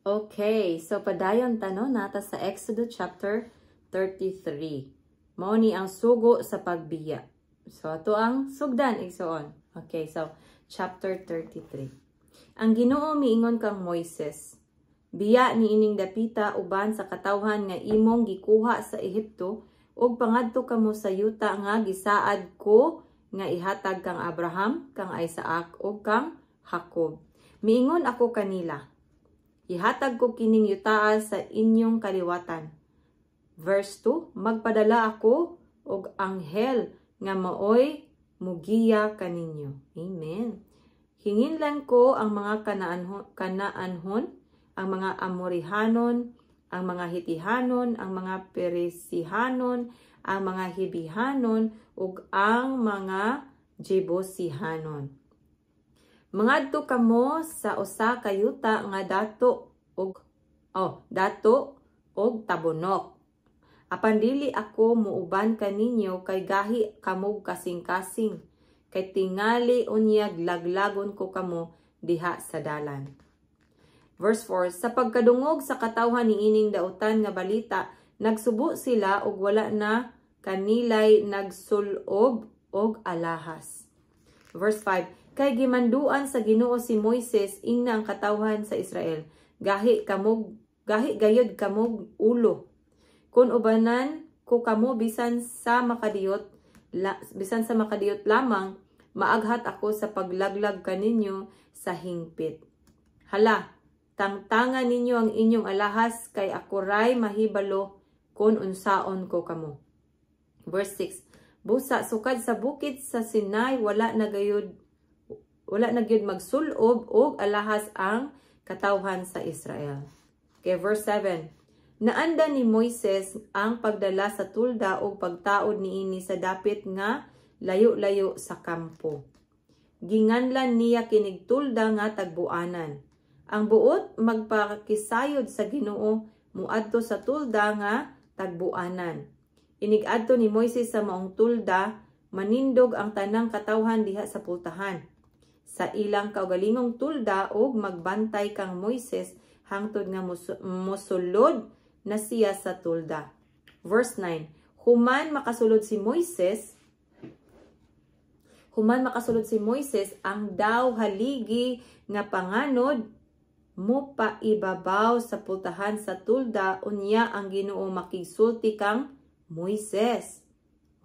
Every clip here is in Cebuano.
Okay, so padayon ta, no, naa ta sa Exodus chapter 33. Mao ni ang sugo sa pagbiya. So ato ang sugdan, igsoon. Okay, so chapter 33. Ang Ginoo miingon kang Moises, "Biya ni ining dapita uban sa katawhan nga imong gikuha sa Ehipto ug pangadto kamo sa yuta nga gisaad ko nga ihatag kang Abraham, kang Isaac ug kang Jacob. Miingon ako kanila, ihatag ko kining yutaa sa inyong kaliwatan." Verse 2, "Magpadala ako og anghel nga maoy mugiya kaninyo." Amen. "Hinginlan ko ang mga Kanaanhon, ang mga Amorihanon, ang mga Hitihanon, ang mga Peresihanon, ang mga Hibihanon, ug ang mga Jebusihanon. Mangadto kamo sa usa ka yuta nga dato og tabunok. Apan dili ako muuban kaninyo kay gahi kamog kasing-kasing, kay tingali unyag laglagon ko kamo diha sa dalan." Verse 4, "Sa pagkadungog sa katawhan niining dautan nga balita, nagsubo sila ug wala na kanilay nagsulob og alahas." Verse 5, "Kay gimanduan sa Ginoo si Moises, ingna ang katawhan sa Israel, 'Gahi gayud kamog ulo. Kun ubanan ko kamo bisan sa makadiyot lamang, maaghat ako sa paglaglag kaninyo sa hingpit. Hala, tangtanga ninyo ang inyong alahas kay ako ray mahibalo kung unsaon ko kamo.'" Verse 6, "Busa sukad sa bukid sa Sinai wala na gyud magsulob og alahas ang katawhan sa Israel." Okay, verse 7. "Naanda ni Moises ang pagdala sa tulda ug pagtaod niini sa dapit nga layo-layo sa kampo. Ginganlan niya kinig tulda nga tagbuanan. Ang buot magpakisayod sa Ginoo muadto sa tulda nga tagbuanan. Inig-adto ni Moises sa maong tulda, manindog ang tanang katawhan diha sa pultahan sa ilang kaugalingong tulda ug magbantay kang Moises hangtod nga mosulod na siya sa tulda." Verse 9. Human makasulod si Moises, ang daw haligi nga panganod mo paibabaw sa pultahan sa tulda, unya ang Ginoo makigsulti kang Moises.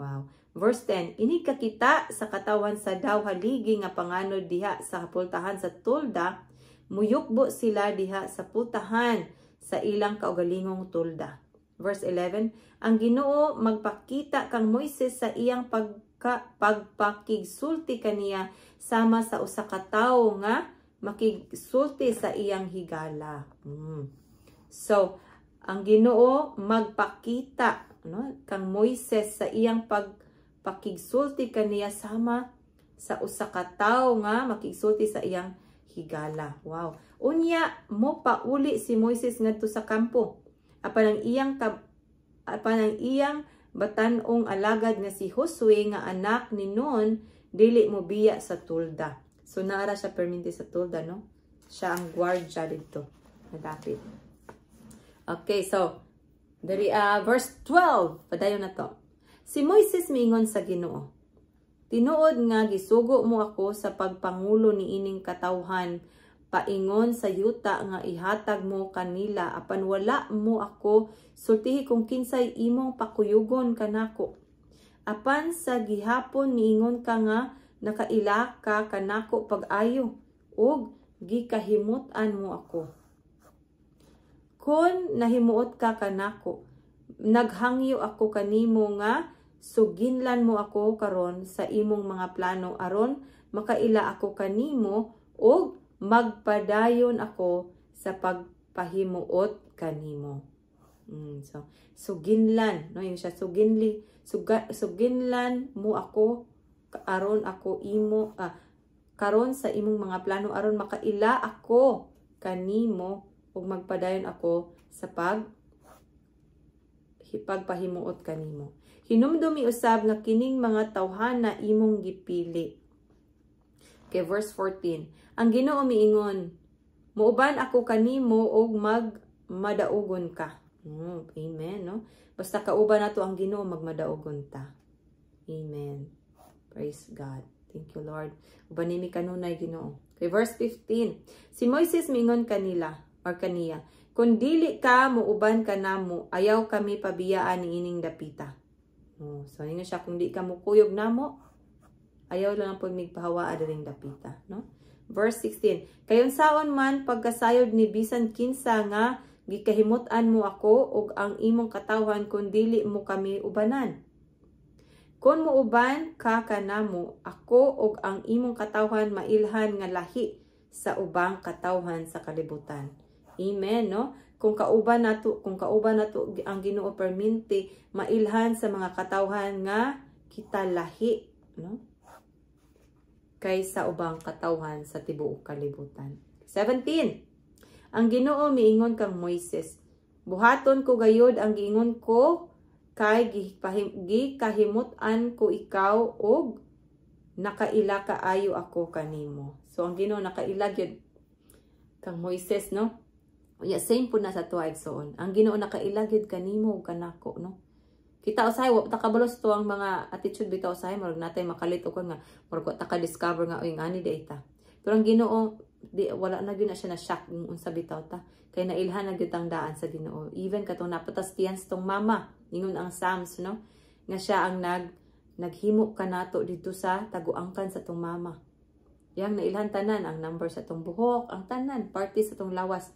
Wow. Verse 10, "Inig kakita sa katawhan sa daw haligi nga panganod diha sa pultahan sa tulda, muyukbo sila diha sa pultahan sa ilang kaugalingong tulda." Verse 11, "Ang Ginoo magpakita kang Moises sa iyang pagpakigsulti kaniya sama sa usa ka tawo nga makigsulti sa iyang higala." So, ang Ginoo magpakita, no, kang Moises sa iyang pagpakigsulti kaniya sama sa usa ka tawo nga makigsulti sa iyang higala. Wow. "Unya mo pauli si Moises ngadto sa kampo. Apan ang iyang batan-ong alagad nga si Josue nga anak ni Nun dili mo biya sa tulda." So naara siya perminti sa tulda, no? Siya ang gwardya didto. Nadapit. Okay, so diri verse 12, padayon na to. "Si Moises miingon sa Ginoo, 'Tinuod nga gisugo mo ako sa pagpangulo niining katawhan paingon sa yuta nga ihatag mo kanila, apan wala mo ako sultihi kung kinsay imong pakuyugon kanako. Apan sa gihapon niingon ka nga nakaila ka kanako pag-ayo ug gikahimut-an mo ako. Kon nahimuot ka kanako, naghangyo ako kanimo nga suginlan mo ako karon sa imong mga plano aron makaila ako kanimo ug magpadayon ako sa pagpahimuot kanimo.'" So suginlan, no, yung siya suginli suga, suginlan mo ako aron ako imo karon sa imong mga plano aron makaila ako kanimo ug magpadayon ako sa pagpahimuot kanimo. Hinumdumi usab nga kining mga tawhana imong gipili." Okay, verse 14. "Ang Ginoo miingon, Muuban ako kanimo og magmadaugon ka. Amen, no? Basta kauban nato ang Ginoo, magmadaugon ta. Amen. Praise God. Thank you, Lord. Uban nimi kanunay, Ginoo. Okay, verse 15. Si Moises mingon kanila or kaniya, "Kung dili ka muuban kanamo, ayaw kami pabiyaan niining dapita." Oh, so ingon siya, kung di ka mukuyog namo, ayaw lang po migpahawaa diring dapita, no? Verse 16. "Kay unsaon man pagkasayod ni bisan kinsa nga gikahimut-an mo ako ug ang imong katawhan kung dili mo kami ubanan? Kung muuban ka kanamo, ako ug ang imong katawhan mailhan nga lahi sa ubang katawhan sa kalibutan." Amen, no? Kung kauban nato ang Ginoo perminti, mailhan sa mga katawhan nga kita lahi, no? Kaysa ubang katawhan sa tibuok kalibutan. 17. Ang Ginoo miingon kang Moises, "Buhaton ko gayud ang giingon ko kay gikahimut-an ko ikaw ug nakaila kaayo ako kanimo." So ang Ginoo nakaila gyud kang Moises, no? Ya, same po na sa tuwa, igsoon. Ang Ginoo nakaila gyud kanimo ug kanako, no? Kita usahay wa ta kabalo sa tuwang mga attitude bitaw. Usahay murag natay makalit og nga murag wa ta ka discover nga, "Oy, ngani di ta?" Pero ang Ginoo di wala na gyud na siya na shock kung unsa bitaw ta kay nailhan na gyud ang daan sa Ginoo, even katong napatas tiyan tong mama. Ingon ang Psalms, no, nga siya ang naghimo kanato dito sa taguangkan sa tong mama. Yang nailhan tanan ang number sa tong buhok, ang tanan parte sa tong lawas,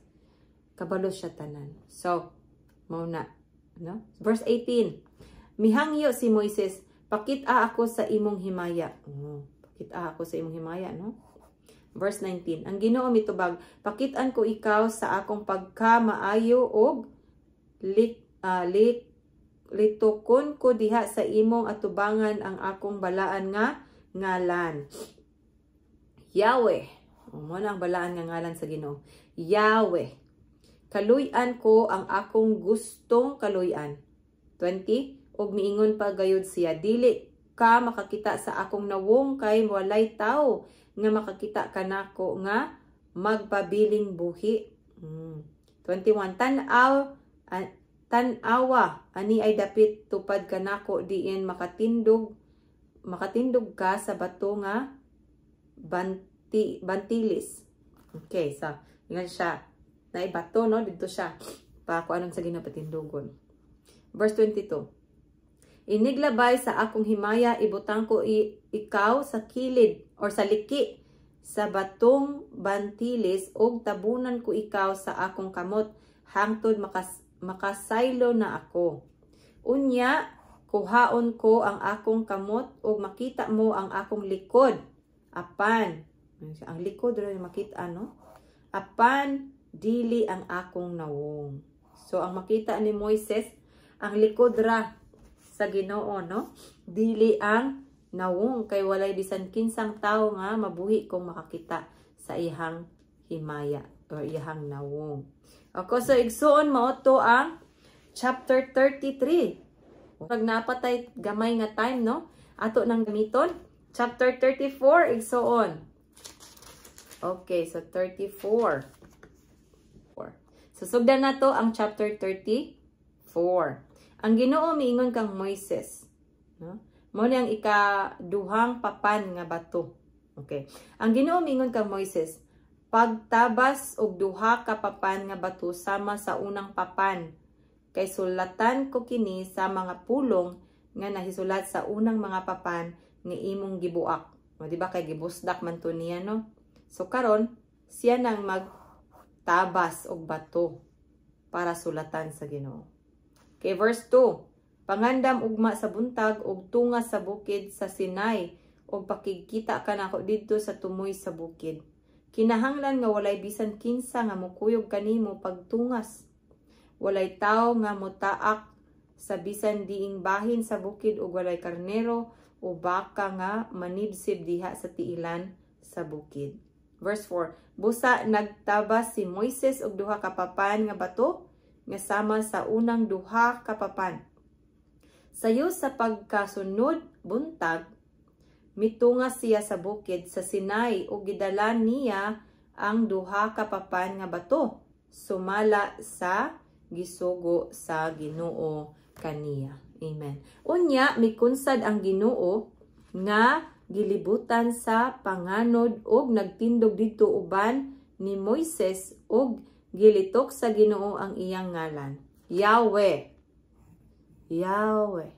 kabalo siya tanan. So mao na, no? Verse 18. Mihangyo si Moises, "Pakita ako sa imong himaya." Oh, pakita ako sa imong himaya, no? Verse 19. Ang Ginoo mitubag, "Pakitaan ko ikaw sa akong pagkamaayo og litokon ko diha sa imong atubangan ang akong balaan nga ngalan." Yahweh. O, mo na ang balaan nga ngalan sa Ginoo. Yahweh. "Kaluy-an ko ang akong gustong kaluy-an." 20. Ug miingon pa gayud siya, "Dili ka makakita sa akong nawong kay walay tawo nga makakita kanako nga magpabiling buhi." 21. "Tan-awa ani ay dapit tupad kanako diin makatindog makatindog ka sa bato nga bantilis." Okay, so ingon siya, naay bato, no, didto siya pa kuanon sa Ginoo, patindugon. Verse 22. "Iniglabay sa akong himaya, ibutang ko ikaw sa kilid or sa liki sa batong bantilis ug tabunan ko ikaw sa akong kamot hangtod makasaylo na ako. Unya kuhaon ko ang akong kamot ug makita mo ang akong likod. Apan," ang likod ra makita, no? "Apan dili ang akong nawong." So ang makita ni Moises, ang likod ra sa Ginoo, no? Dili ang nawong kay walay bisan kinsang tawo nga mabuhi kung makakita sa iyang himaya or iyang nawong. Okay, so igsuon, mao to ang chapter 33. Pag napatay gamay nga time, no? Ato nang gamiton. Chapter 34, igsuon. Okay, so 34. So sugdan na to ang chapter 34. Ang Ginoo miingon kang Moises, no? Mao ni ang ikaduhang papan nga bato. Okay. Ang Ginoo miingon kang Moises, "Pagtabas og duha ka papan nga bato sama sa unang papan kay sulatan ko kini sa mga pulong nga nahisulat sa unang mga papan nga imong gibuak." O, di ba kay gibusdak man to niya, no? So karon siya nang magtabas og bato para sulatan sa Ginoo. Okay, verse 2. "Pangandam ugma sa buntag og tunga sa bukid sa Sinai og pakigkita kanako didto sa tumoy sa bukid. Kinahanglan nga walay bisan kinsa nga mukuyog kanimo pagtungas. Walay tawo nga motaak sa bisan diing bahin sa bukid ug walay karnero o baka nga manibsib diha sa tiilan sa bukid." Verse 4. Busa nagtabas si Moises og duha ka papan nga bato nga sama sa unang duha ka papan. Sayo sa pagkasunod buntag, mitunga siya sa bukid sa Sinai ug gidala niya ang duha ka papan nga bato sumala sa gisugo sa Ginoo kaniya. Amen. Unya mikunsad ang Ginoo nga gilibutan sa panganod og nagtindog didto uban ni Moises og gilitok sa Ginoo ang iyang ngalan. Yahweh. Yahweh.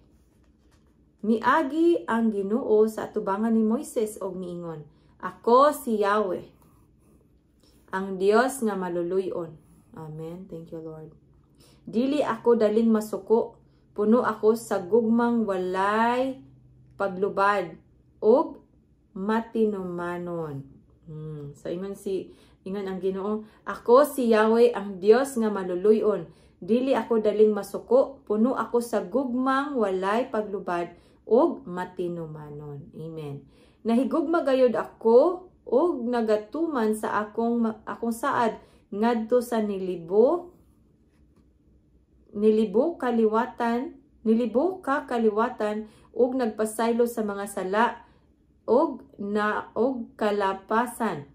Miagi ang Ginoo sa atubangan ni Moises og miingon, "Ako si Yahweh, ang Dios nga maluluy-on." Amen. Thank you, Lord. "Dili ako daling masuko, puno ako sa gugmang walay paglubad og matinumanon." So ingon ang Ginoo, "Ako si Yahweh, ang Dios nga maluluy-on. Dili ako daling masuko, puno ako sa gugmang walay paglubad ug matinumanon." Amen. "Nahigugma gayud ako ug nagatuman sa akong saad ngadto sa nilibo nilibo kaliwatan, nilibo ka kaliwatan ug nagpasaylo sa mga sala og na og kalapasan."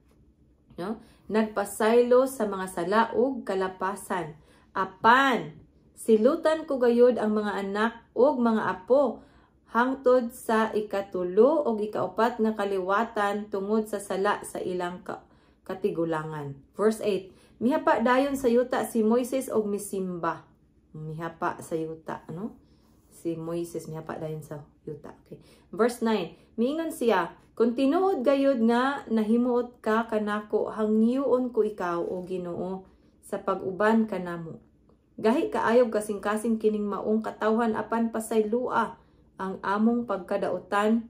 No? "Nagpasaylo sa mga sala ug kalapasan. Apan silutan ko gayud ang mga anak ug mga apo hangtod sa ikatulo ug ikaupat nga kaliwatan tungod sa sala sa ilang katigulangan." Verse 8. Mihapa dayon sa yuta si Moises og misimba. Mihapa sa yuta, ano? Si Moises mihapa dayon sa yuta. Okay. Verse 9. Miingon siya, "Kung tinuod gayud nga nahimuot ka kanako, hangyoon ko ikaw, o Ginoo, sa pag-uban kanamo. Gahi kaayo kasing-kasing kining maong katawhan, apan pasaylua ang among pagkadautan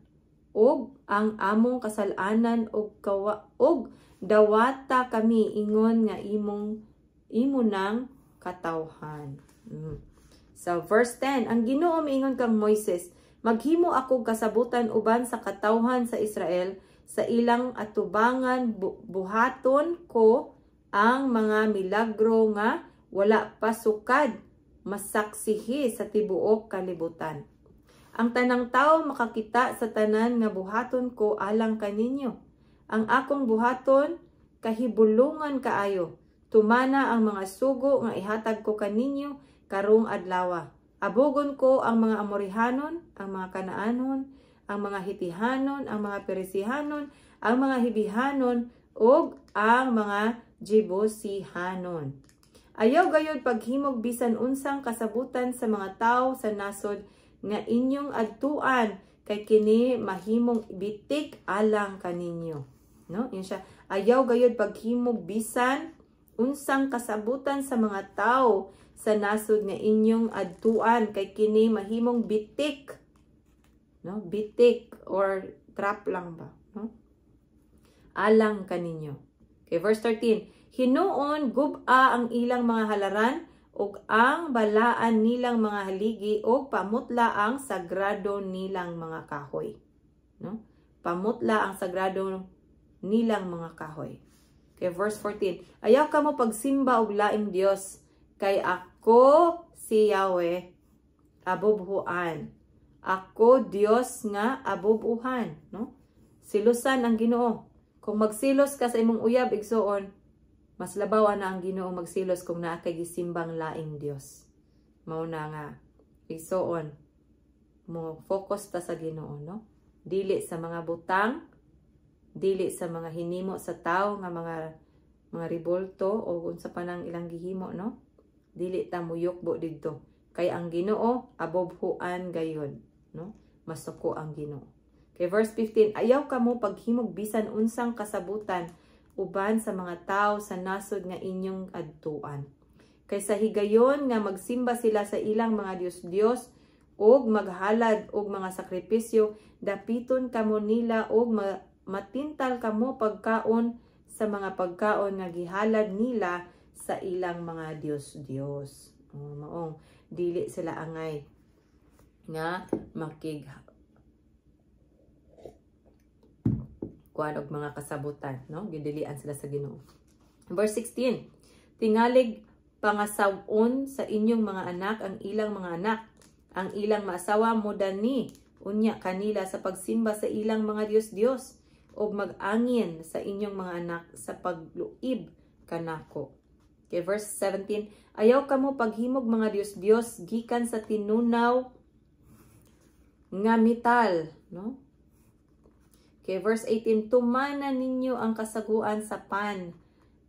ug ang among kasalanan ug kawa ug dawata kami ingon nga imong imo nang katawhan." So verse 10, ang Ginoo miingon kang Moises, "Maghimo ako kasabutan uban sa katawhan sa Israel sa ilang atubangan buhaton ko ang mga milagro nga wala pa sukad masaksihi sa tibuok kalibutan. Ang tanang tao makakita sa tanan nga buhaton ko alang kaninyo. Ang akong buhaton kahibulungan kaayo. Tumana ang mga sugo nga ihatag ko kaninyo karong adlawa. Abugon ko ang mga Amorihanon, ang mga Kanaanon, ang mga Hitihanon, ang mga Perisihanon, ang mga Hibihanon, ug ang mga Jebusihanon. Ayaw gayod paghimog bisan unsang kasabutan sa mga tawo sa nasod nga inyong adtuan, kay kini mahimong bitik alang kaninyo." No? Yun siya. Ayaw gayod paghimog bisan unsang kasabutan sa mga tawo sa nasod nga inyong adtuan, kay kini mahimong bitik. No? Bitik or trap lang ba, no? Alang kaninyo. Okay, verse 13. Hinuon gub-a ang ilang mga halaran ug ang balaan nilang mga haligi ug pamutla ang sagrado nilang mga kahoy. No? Pamutla ang sagrado nilang mga kahoy. Okay, verse 14. Ayaw kamo pagsimba og laing Dios, kay ako si Yahweh, abubhuan. Ako Dios nga abubuhan, no? Silusan ang Ginoo. Kung magsilos ka sa imong uyab, igsuon, mas labaw na ang Ginoo magsilos kung naa kay gisimbang laing Dios. Mao na nga, igsuon, mo focus ta sa Ginoo, no? Dili sa mga butang, dili sa mga hinimo sa tao nga mga ribulto o unsa pa nang ilang gihimo, no? Dili ta muyukbo didto. Kay ang Ginoo abobhuan gayud, no? Masuko ang Ginoo. Kay verse 15, ayaw kamo paghimog bisan unsang kasabutan uban sa mga tao sa nasod nga inyong adtuan. Kay sa higayon nga magsimba sila sa ilang mga dios-dios og maghalad og mga sakripisyo, dapiton kamo nila og matintal kamo pagkaon sa mga pagkaon nga gihalad nila sa ilang mga dios-dios. Oh, maong dili sila angay nga makig kuan og mga kasabutan, no? Gidilian sila sa Ginoo. Verse 16. Tingalig pangasawon sa inyong mga anak ang ilang mga anak, ang ilang maasawa mo dani unya kanila sa pagsimba sa ilang mga dios-dios, ug mag-angin sa inyong mga anak sa pagluib kanako. Okay, verse 17, ayaw kamo paghimog mga dios-dios gikan sa tinunaw nga metal, no? Okay, verse 18, tumana ninyo ang kasaguan sa pan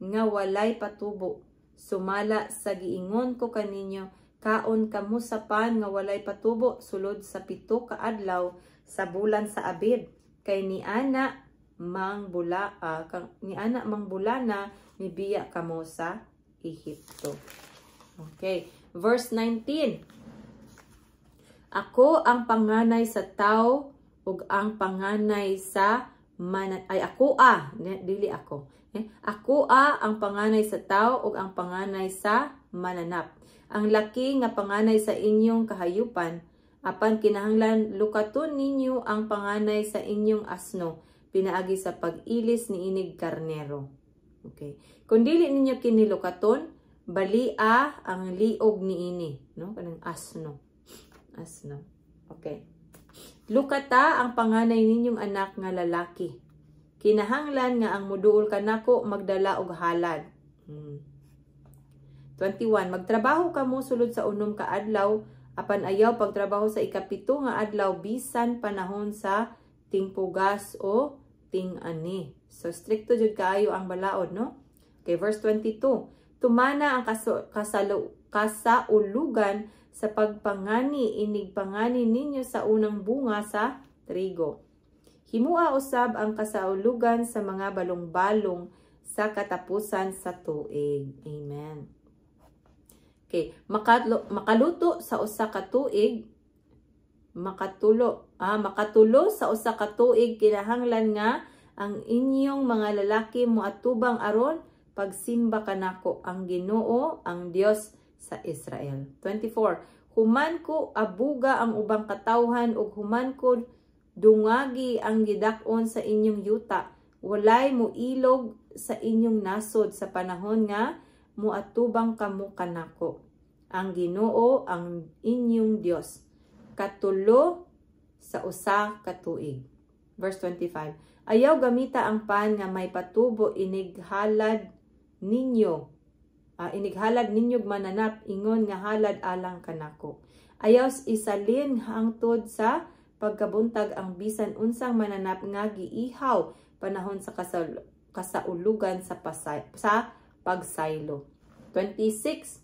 nga walay patubo. Sumala sa giingon ko kaninyo, kaon kamo sa pan nga walay patubo sulod sa 7 ka adlaw sa bulan sa Abib. Kay niana mang bulana nibiya kamo sa Ehipto. Okay, verse 19. Ako ang panganay sa tao ug ang panganay sa man ay ako a dili ako. Eh, ako a ang panganay sa tao ug ang panganay sa mananap. Ang laki nga panganay sa inyong kahayupan, apan kinahanglan lukaton ninyo ang panganay sa inyong asno pinaagi sa pag-ilis ni inig karnero. Okay. Kung dili ninyo kini lukaton, balia ang liog niini, no? Kanang asno. Asno. Okay. Lukata ang panganay ninyong anak nga lalaki. Kinahanglan nga ang muduol kanako magdala og halad. 21. Magtrabaho kamo sulod sa 6 ka adlaw, apan ayaw pagtrabaho sa 7 nga adlaw bisan panahon sa tingpugas o ting-ani. So strikto jud kaayo ang balaod, no? Okay, verse 22. Tumana ang kasaulugan sa pagpangani inig pangani ninyo sa unang bunga sa trigo. Himua usab ang kasaulugan sa mga balong-balong sa katapusan sa tuig. Amen. Okay, makaluto sa usa ka tuig, makatulo sa usa ka tuig, kinahanglan nga ang inyong mga lalaki moatubang aron pagsimba kanako, ang Ginoo, ang Dios sa Israel. 24. Human ko abuga ang ubang katawhan ug human ko dungagi ang gidak-on sa inyong yuta, walay moilog sa inyong nasod sa panahon nga moatubang kamo kanako, ang Ginoo, ang inyong Dios, katulo sa usa ka tuig. Verse 25. Ayaw gamita ang pan nga may patubo inig halad ninyo. Inighalad ninyo mananap ingon nga halad alang kanako. Ayaw isalin hangtod sa pagkabuntag ang bisan unsang mananap nga giihaw panahon sa kasaulugan sa pagsaylo. 26.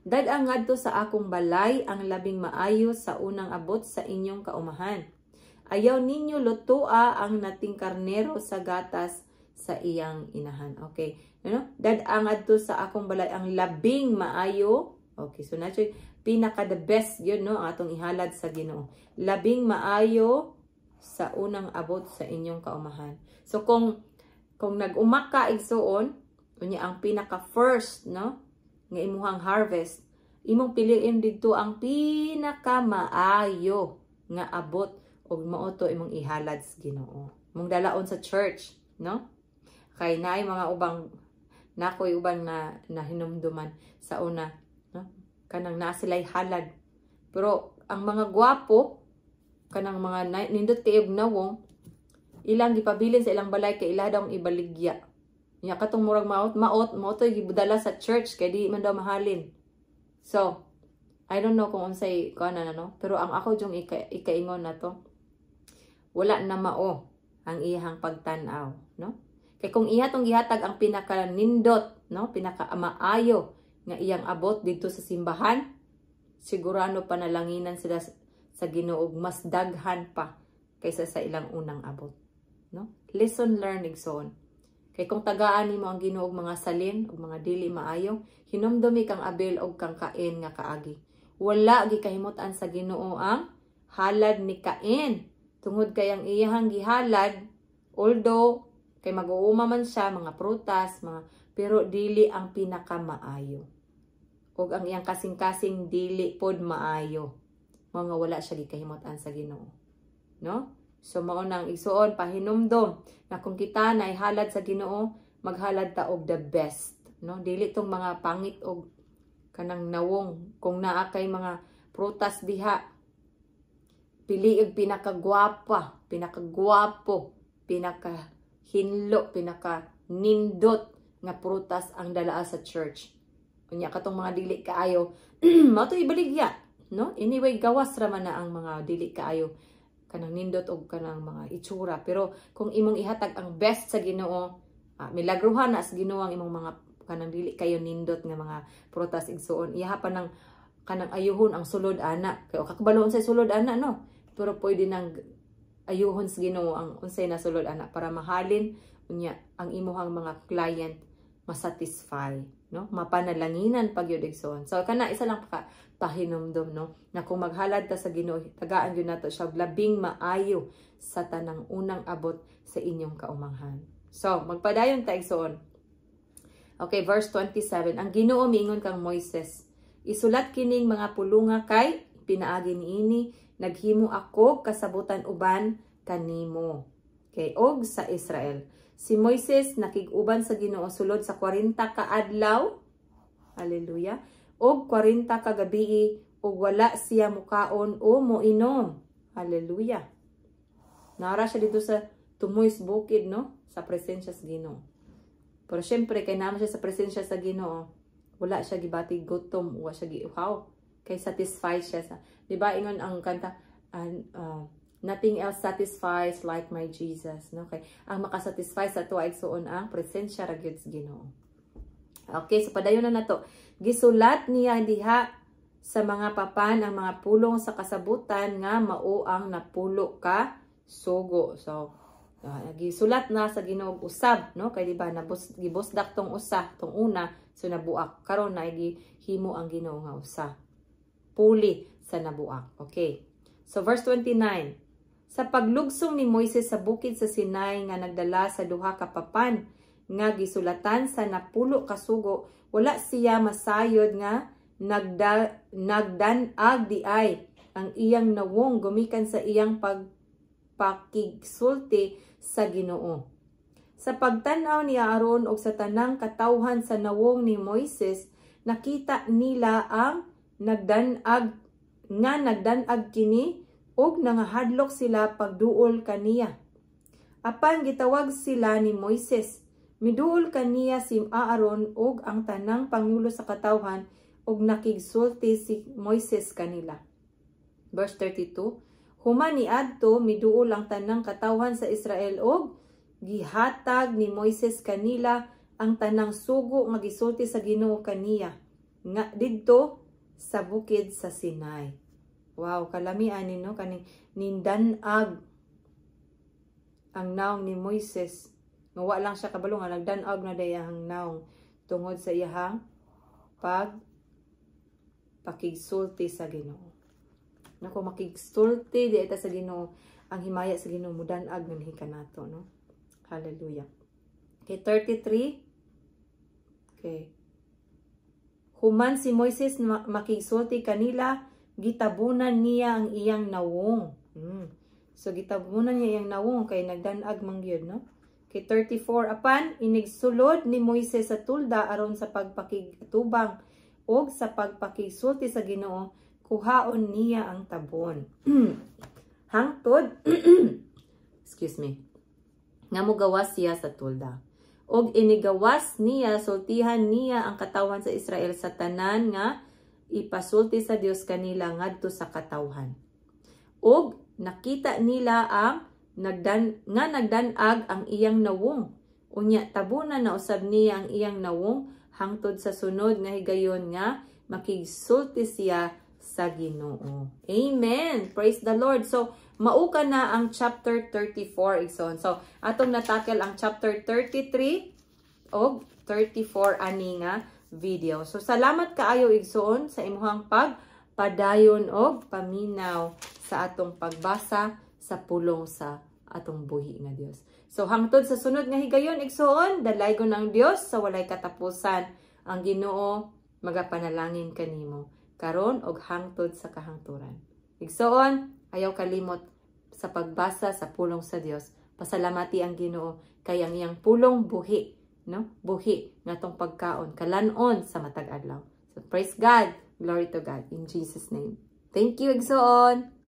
Dad-ang ngadto sa akong balay ang labing maayo sa unang abot sa inyong kaumahan. Ayaw ninyo lutua ang nating karnero sa gatas sa iyang inahan. Okay. You know? Dad-ang ngadto sa akong balay ang labing maayo. Okay, so na pinaka the best yun, no, ang atong ihalad sa Ginoo. Labing maayo sa unang abot sa inyong kaumahan. So kung nag-uma ka, igsuon, unya ang pinaka first, no, nga imuhang harvest, imong piliin didto ang pinaka maayo nga abot ug mao to imong ihalad sa Ginoo. Imong dalaon sa church, no? Kay naay mga ubang nakoy uban na nahinumduman sa una, no? Kanang naa sila'y halad. Pero ang mga gwapo, kanang mga nindot kay og nawong, ilang gipabilin sa ilang balay kay ila daw ibaligya. Nya katong murag maot maot mao to'y gibudala sa church kay di man daw mahalin. So, I don't know kung unsay kuan na, no, pero ang ako jung ikaingon na to, wala na mao ang iyang pagtan-aw, no? Kay kung iya tong gihatag ang pinaka nindot, no, pinaka maayo nga iyang abot didto sa simbahan, sigurado panalanginan sila sa Ginoo mas daghan pa kaysa sa ilang unang abot, no? Lesson learned, igsoon. Kay kung tagaan nimo ang Ginoo og mga salin ug mga dili maayo, hinumdumi kang Abel og kang Cain nga kaagi. Wala gikahimut-an sa Ginoo ang halad ni Cain tungod kay ang iyahang gihalad, although kay mag-uuma man siya mga prutas, mga pero dili ang pinakamaayo. Ug ang iyang kasing-kasing dili pod maayo. Mga wala siya gikahimut-an sa Ginoo. No? So mao nang, igsuon, pahinumdom na kung kita na ihalad sa Ginoo, maghalad ta og the best, no? Dili tong mga pangit og kanang nawong. Kung naa kay mga prutas diha, pili og pinakagwapa, pinakagwapo. Pinaka hinlo, pinaka nindot nga prutas ang dalaa sa church. Unya katong mga dili kaayo, mao to ibaligya, no? Anyway, gawas ra man na ang mga dili kaayo kanang nindot og kanang mga itsura. Pero kung imong ihatag ang best sa Ginoo, milagruhan na sa Ginoo ang imong mga kanang dili kayo nindot nga mga prutas, igsuon. Iyaha pa nang kanang ayuhon ang sulod ana. Kay kakabalo sa sulod ana, no? Pero pwede nang ayuhon sa Ginoo ang unsay na sulod ana para mahalin, unya ang imuhang mga client masatisfy, no? Mapanalanginan pag yun, igsoon. So kana isa lang pa pahinumdom, no, na kung maghalad ta sa Ginoo, tagaan gyud nato siya labing maayo sa tanang unang abot sa inyong kaumanghan. So magpadayon ta, igsoon. Okay, verse 27. Ang Ginoo miingon kang Moises, "Isulat kining mga pulunga kay pinaagi niini naghimo ako kasabutan uban kanimo." Okay, og sa Israel. Si Moises nakig-uban sa Ginoo sulod sa 40 ka adlaw. Hallelujah. Og 40 ka gabii ug wala siya mukaon o moinom. Hallelujah. Nara siya dito sa tumoy sa bukid, no? Sa presensya sa Ginoo. Pero syempre, kay naman siya sa presensya sa Ginoo, wala siya gibati gutom, wala siya giuhaw. Kay satisfied siya sa, di ba ingon ang kanta, "Nothing else satisfies like my Jesus," no? Kay ang makasatisfy sa ato, igsuon, ang presensya ra gyud sa Ginoo. Okay, so padayon na nato. Gisulat niya diha sa mga papan ang mga pulong sa kasabutan nga mao ang 10 ka sugo. So, gisulat na sa Ginoo usab, no? Kay di ba nabus gibusdak tong usa, tong una, so nabuak. Karon na gihimo ang Ginoo nga usa. Puli sa nabuak. Okay. So verse 29. Sa paglugsong ni Moises sa bukid sa Sinai nga nagdala sa duha ka papan nga gisulatan sa 10 ka sugo, wala siya masayod nga nagdan-ag diay ang iyang nawong gumikan sa iyang pagpakigsulti sa Ginoo. Sa pagtan-aw ni Aaron og sa tanang katawhan sa nawong ni Moises, nakita nila ang nagdan-ag nga nagdan-ag kini ug nangahadlok sila pagduol kaniya. Apan gitawag sila ni Moises. Miduol kaniya si Aaron ug ang tanang pangulo sa katawhan ug nakigsulti si Moises kanila. Verse 32. Human niadto, miduol ang tanang katawhan sa Israel ug gihatag ni Moises kanila ang tanang sugo nga gisulti sa Ginoo kaniya nga didto sa bukid sa Sinai. Wow, kalami ani, no, kaning nindan-ag ang naong ni Moises. Nga wa lang siya kabalo nga nagdan-ag na day ang naong tungod sa iyahang pag pakigsulti sa Ginoo. Nako, makigsulti di ta sa Ginoo, ang himaya sa Ginoo mudan-ag nga kanato, no? Hallelujah. Okay, 33. Okay. Human si Moises makigsulti kanila, gitabunan niya ang iyang nawong. So gitabunan niya iyang nawong kay nagdan-ag man gyud, no? Kay 34, apan inigsulod ni Moises sa tulda aron sa pagpakigtubang og sa pagpakigsulti sa Ginoo, kuhaon niya ang tabon. Hangtod, excuse me, nga mogawas siya sa tulda. Og inigawas niya, sultihan niya ang katawhan sa Israel sa tanan nga ipasulti sa Dios kanila ngadto sa katawhan. Og nakita nila ang nga nagdan-ag ang iyang nawong. Unya tabunan na usab niya ang iyang nawong hangtod sa sunod nga higayon nga makigsulti siya sa Ginoo. Amen. Praise the Lord. So, mauka na ang chapter 34, igsoon. So, atong na-tackle ang chapter 33 og 34 ani nga video. So, salamat kaayo, igsoon, sa imuhang pagpadayon og paminaw sa atong pagbasa sa pulong sa atong buhi nga Dios. So, hangtod sa sunod nga higayon, igsoon, dalaygon ang Dios sa walay katapusan. Ang Ginoo magapanalangin kanimo karon og hangtod sa kahangturan. Igsoon, ayaw kalimot sa pagbasa sa pulong sa Dios. Pasalamati ang Ginoo kay ang iyang pulong buhi, no? Buhi ngatong pagkaon, kalanon sa matag adlaw. So praise God, glory to God in Jesus' name. Thank you, igsoon.